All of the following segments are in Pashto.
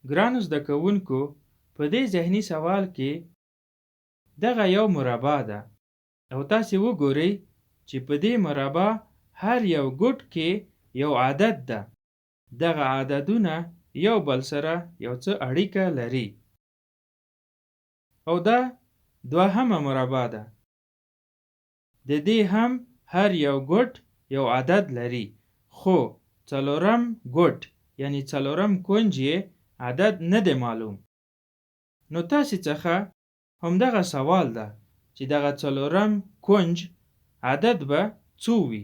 ګرانو زده کوونکو، په دې ذهني سوال کې دغه یو مربع ده او تاسې وګورئ چې په دې مربع هر یو ګوټ کې یو عدد ده. دغه عددونه یو بل سره یو څه اړیکه لري. او دا دوهمه مربع ده، د دې هم هر یو ګوټ یو عدد لري، خو څلورم ګوټ یعنی څلورم کونج یې عدد نه دی معلوم. نو تاسې څخه همدغه سوال ده چې دغه څلورم کونج عدد به څو وي؟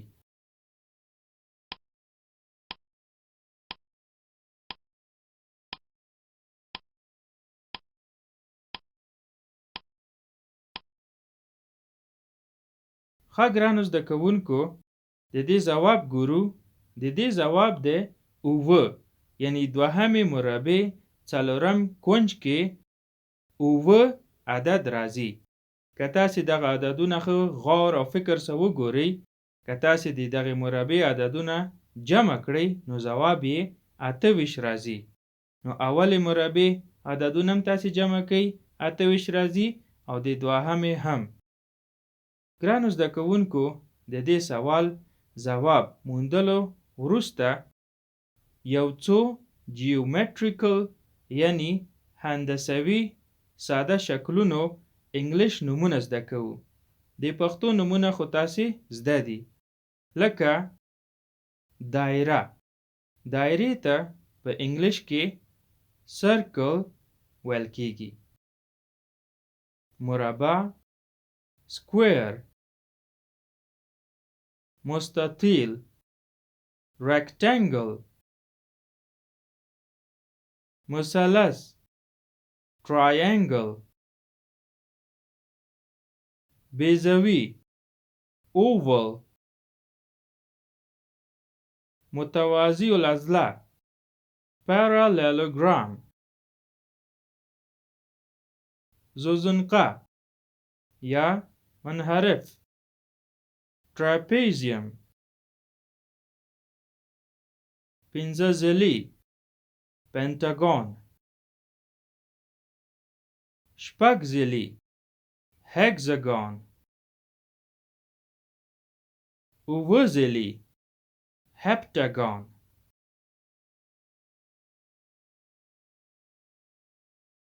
ښه ګرانو زده کوونکو، د دې ځواب ګورو. د دې ځواب دی 7، یعنی دوهمې مربع څلورم کونج کې 7 عدد راځي. که تاسې دغه عددونه ښه غور او فکر سره وګورئ، که تاسې د دغې مربع عددونه جمع کړئ نو ځواب یې 28 راځي. نو اولې مربع عددونه هم تاسې جمع کړئ، 28 راځي، او د دوهمې هم. ګرانو زده کوونکو، د دې سوال ځواب موندلو وروسته یو څو جیومټریکل یعنی هندسوي ساده شکلونو انګلیش نومونه زده کوو. د پښتو نومونه خو تاسې زده دي، لکه دایره. دایرې ته په انګلیش کې circle ویل کیږي. مربع square، مستطیل rectangle، مثلث triangle، بیضوي oval، متوازي الاضلاع parallelogram، زوزنقه یا منحرف trapezium، پنځه ضلعي pentagon، شپږ ضلعي hexagon، اووه ضلعي heptagon.